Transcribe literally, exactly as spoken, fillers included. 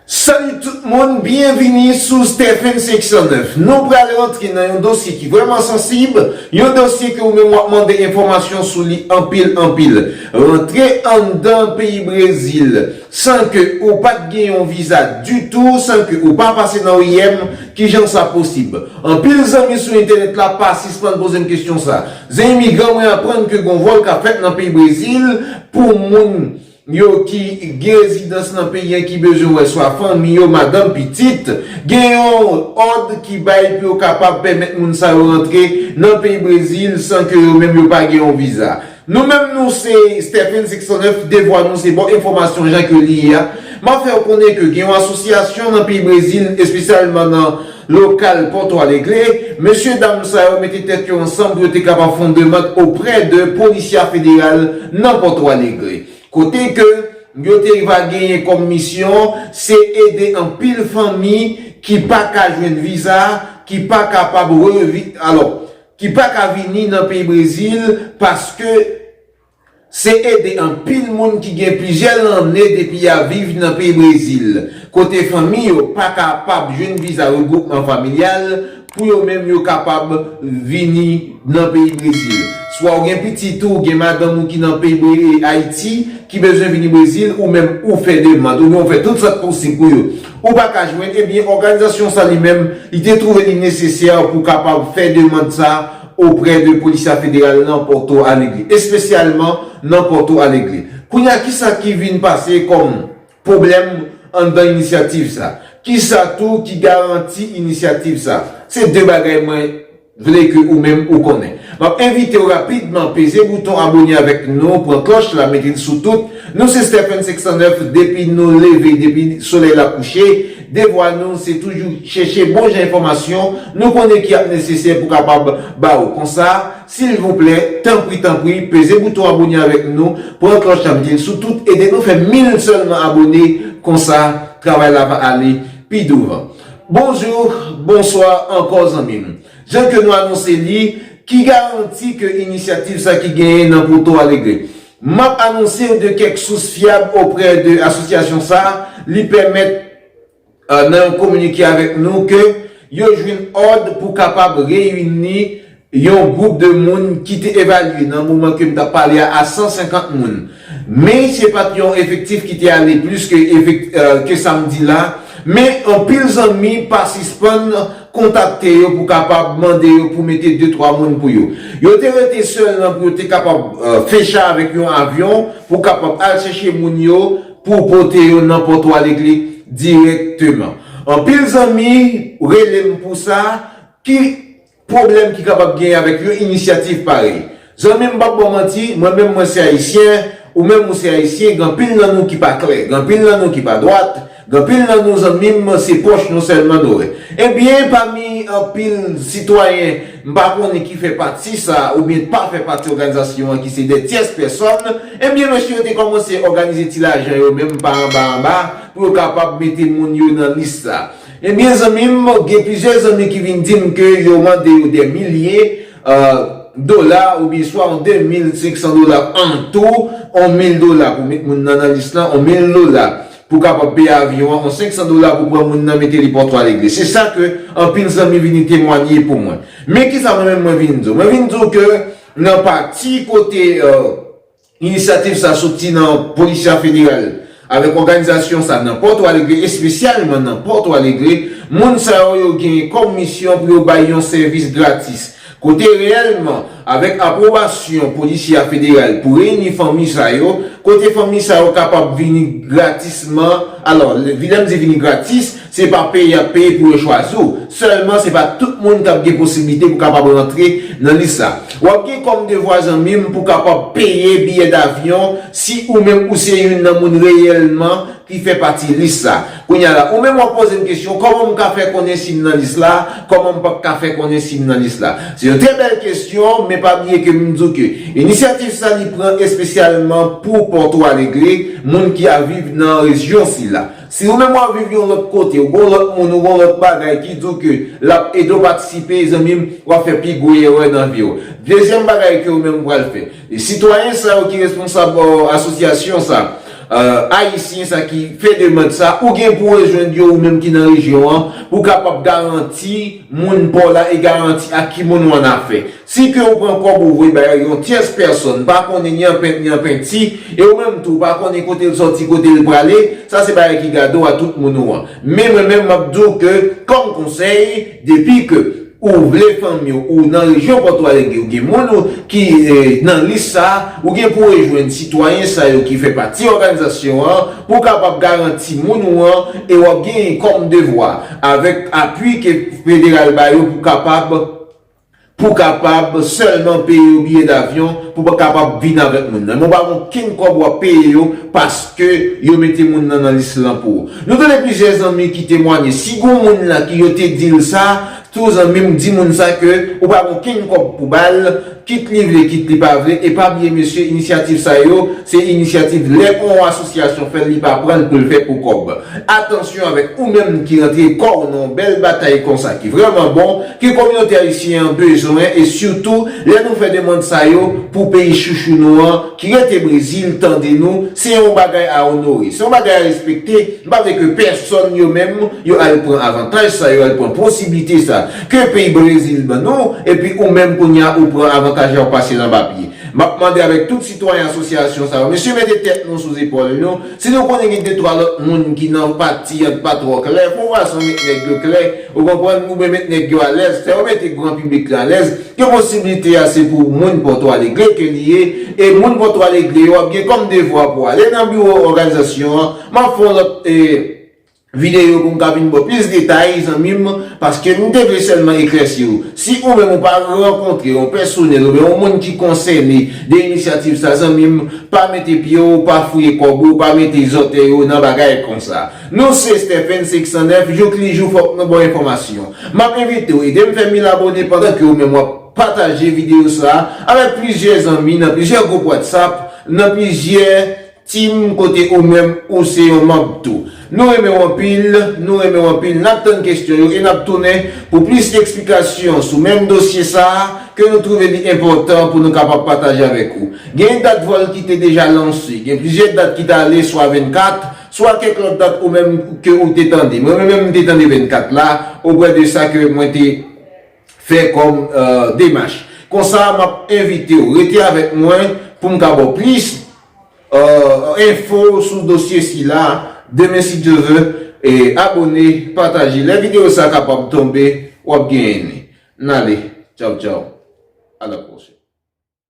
Salut tout moun, byenvini sou Stephen senk san nèf. Nou pral rantre nan yon dosye ki vrèman sansib, yon dosye ke ou menm w ap mande enfòmasyon sou li anpil, anpil. Rantre anndan peyi Brezil san ke ou pa t gen yon viza ditou, san ke ou pa pase nan O I M, kijan sa posib? Anpil zanmi sou entènèt la pa sispann poze m kesyon sa. Zen imigran, mwen aprann ke gon vòl k ap fèt nan peyi Brezil pou moun yo ki gen rezidans nan peyi a ki bezwen wè swa fanmi yo, madanm, pitit, gen yon òd ki bay pou yo kapab pèmèt moun sa yo rantre nan peyi Brezil san ke yo menm yo pa gen yon viza. Nou menm nou se Stephen senk san nèf, devwa nou se ba w enfòmasyon jan ke li ye a. M ap fè w konnen ke gen yon asosyasyon nan peyi Brezil, espesyalman nan lokal Porto Alegre, mesye dam sa yo mete tèt yo ansanm pou yo te kapab fè yon demann oprè de Polícia Federal nan Porto Alegre. Kote ke yo te va genyen kòm misyon, se ede anpil fanmi ki pa ka jwenn viza, ki pa kapab revi-, alò, ki pa ka vini nan peyi Brezil, paske se ede anpil moun ki gen plizyè lannen depi y ap viv nan peyi Brezil, kote fanmi yo pa kapab jwenn viza regwoupman familyal pou yo menm yo kapab vini nan peyi Brezil. Swa ou gen pitit ou, ou gen madanm ou ki nan peyi Bre-, Ayiti, ki bezwen vini Brezil, ou menm ou fè demann, oubyen ou fè tout sa k posib pou yo. Ou pa ka jwenn, ebyen, òganizasyon sa li menm, li te twouve li nesesè pou kapab fè demann sa oprè de Polícia Federal nan Porto Alegre, espesyalman nan Porto Alegre. Kounye a, kisa ki vin pase kòm pwoblèm anndan inisyativ sa? Kisa tou ki garanti inisyativ sa? Se de bagay mwen vle ke ou menm ou konnen. M ap envite w rapidman peze bouton abone avèk nou, pran klòch la, mete l sou tout. Nou se Stephen senk san nèf, depi nou leve, depi solèy la kouche, devwa nou se toujou chèche bon jan enfòmasyon nou konnen ki ap nesesè pou kapab ba ou. Konsa, silvouplè, tanpri, tanpri, peze bouton abone avèk nou, pran klòch la, mete l sou tout, ede nou fè mil sèlman abone, konsa, travay la va ale pi douvan. Bonjou, bonswa ankò zanmi m. Jan ke nou anonse li, ki garanti ke inisyativ sa ki genyen nan Porto Alegre? M ap anonse w de kèk sous fyab oprè de asosyasyon sa, li pèmèt, euh, nan yon kominike avèk nou ke yo jwenn òd pou kapab reyini yon gwoup de moun ki te evalye nan moman ke m t ap pale a, a san senkant moun. Men se pa t yon efektif ki te ale plis ke efek-, euh, ke sa m di la. Men anpil zanmi pa sispann kontakte yo pou kapab mande yo pou mete de twa moun pou yo. Yo te rete sèl nan pou yo te kapab, euh, fè cha avèk yon avyon pou kapab al chèche moun yo pou pote yo nan Porto Alegre dirèkteman. Anpil zanmi rele m pou sa, ki pwoblèm ki kapab genyen avèk yon inisyativ parèy? Zanmi m, m p ap ba w manti, mwen menm mwen se ayisyen, ou menm ou se ayisyen, gen anpil nan nou ki pa klè, gen anpil nan nou ki pa dwat, gen anpil nan nou zanmi m, se pòch nou sèlman nou wè. Ebyen, pami anpil sitwayen, m pa konnen ki fè pati sa, oubyen pa fè pati òganizasyon an ki se de tyès pèsòn, ebyen, mesye yo te kòmanse òganize ti lajan yo menm pa anba anba pou yo kapab mete moun yo nan lis sa. Ebyen, zanmi m, gen plizyè zanmi ki vin di m ke yo mande yo de milye, euh, dola, oubyen swa yon de mil senk san dola an tou, yon mil dola pou met moun nan nan lis lan, yon mil dola pou kapab peye avyon an, yon senk san dola pou pran moun nan mete li Porto Alegre. Se sa ke anpil zanmi vini temwanye pou mwen. Men kisa mwen menm mwen vin di w? Mwen vin di w ke nan pati kote, euh, inisyativ sa soti nan Polícia Federal avèk òganizasyon sa nan Porto Alegre, espesyalman nan Porto Alegre, moun sa yo, yo gen kòm misyon pou yo bay yon sèvis gratis. Kote reyèlman, avèk apwobasyon Polícia Federal pou reyini fanmi sa yo, kote fanmi sa yo kapab vini gratisman. Alò, lè, lè m di vini gratis, se pa peye y ap peye pou yo chwazi w. Sèlman, se pa tout moun k ap gen posiblite pou kapab rantre nan lis sa. W ap gen kòm devwa, zanmi m, pou kapab peye biyè davyon si ou menm ou se youn nan moun reyèlman ki fè pati lis sa. Kounye a la, ou menm w ap poze m kesyon, kòman m ka fè konnen si m nan lis la? Kòman m p ap ka fè konnen si m nan lis la? Se yon trè bèl kesyon, men pa bliye ke m di w ke inisyativ sa li pran espesyalman pou Porto Alegre, moun ki ap viv nan rejyon sila. Si ou menm w ap viv yon lòt kote, ou gon lòt moun, ou gon lòt bagay ki di w ke l ap ede w patisipe, zanmi m, w ap fè pi gwo erè nan vi w. Dezyèm bagay ke ou menm ou pral fè, e sitwayen sa yo ki responsab, euh, asosyasyon sa, Ayisyen sa ki fè demann sa, ou gen pou rejwenn yo ou menm ki nan rejyon an, pou kapab garanti moun pa w la e garanti ak ki moun ou an afè. Si ke ou pran kòb ou voye bay yon tyès pèsòn, pa konnen ni an pent ni an penti, e ou menm tou pa konnen kote l sòti, kote l prale, sa se bagay ki gade w a tout moun ou an. Men mwen menm m ap di w ke kòm konsèy, depi ke ou vle fanmi w ou nan rejyon Pòto Alegre, ou gen moun ou ki eh, nan lis sa, ou gen pou rejwenn sitwayen sa yo ki fè pati òganizasyon an pou kapab garanti moun ou an e w ap gen kòm devwa avèk apui ke federal ba yo pou kapab pou kapab sèlman peye yo biyè davyon pou kapab vin avèk moun nan. Men w pa gen okenn kòb w ap peye yo paske yo mete moun nan nan lis lan pou ou. Nou tande plizyè zanmi ki temwanye. Si gon moun la ki yo te di l sa, tou zanmi m di moun sa ke ou pa gen okenn kòb pou ba l, kit li vle, kit li pa vle, e pa bliye mesye, inisyativ sa yo, se inisyativ lè yon asosyasyon fè l, li pa pran l pou l fè pou kòb. Atansyon avèk ou menm ki rantre kò w nan yon bèl batay konsa ki vrèman bon, ke kominote ayisyen an bezwen, e sitou lè nou fè demann sa yo pou peyi chouchou nou an, ki rete Brezil, tande nou, se yon bagay a onore, se yon bagay a respekte. M pa vle ke pèsòn yo menm, yo al pran avantaj sa, yo al pran posiblite sa, ke peyi Brezil ban nou, epi ou menm kounye a ou pran avantaj la ou pase l anba pye. M ap mande avèk tout sitwayen asosyasyon sa yo, mesye, mete tèt nou sou zepòl nou. Si nou konnen gen de twa lòt moun ki nan pati an pa twò klè, fè yon fason met nèg yo klè, ou konprann, oubyen met nèg yo alèz, fè yo mete gran piblik la alèz, ke posiblite a se pou moun Pòto Alegre ke li ye, e moun Pòto Alegre yo ap gen kòm devwa pou ale nan biwo òganizasyon an. M ap fè yon lòt eh, videyo pou m ka vin ba w plis detay, zanmi m, paske m te vle sèlman eklèsi w. Si ou menm ou pa rankontre yon pèsonèl oubyen yon moun ki konsène de inisyativ sa, zanmi m, pa mete pye w, pa fouye kòb ou, pa mete zòtèy ou nan bagay konsa. Nou se Stephen senk san nèf, jouk li jou fòk nou ba w enfòmasyon. M ap envite w ede m fè mil abone pandan ke ou menm w ap pataje videyo sa avèk plizyè zanmi nan plizyè gwoup WhatsApp, nan plizyè team kote ou menm ou se yon manm tou. Nou renmen w anpil, nou renmen w anpil, n ap tann kesyon yo e n ap tounen pou plis eksplikasyon sou menm dosye sa a ke nou twouve li enpòtan pou nou kapab pataje avèk ou. Gen dat vòl ki te deja lanse, gen plizyè dat ki t ale swa vennkat, swa kèk lòt dat ou menm ke ou te tande. Mwen menm m te tande vennkat la, oprè de sa ke mwen te fè kòm eh, demach. Konsa, m ap envite w rete avèk mwen pou m ka ba w plis eh, enfo sou dosye sila. Demen, si Dye vle, e abone, pataje. Lè videyo sa kapab tonbe, w ap genyen li. N ale. Tchaw, tchaw. A la pwochèn.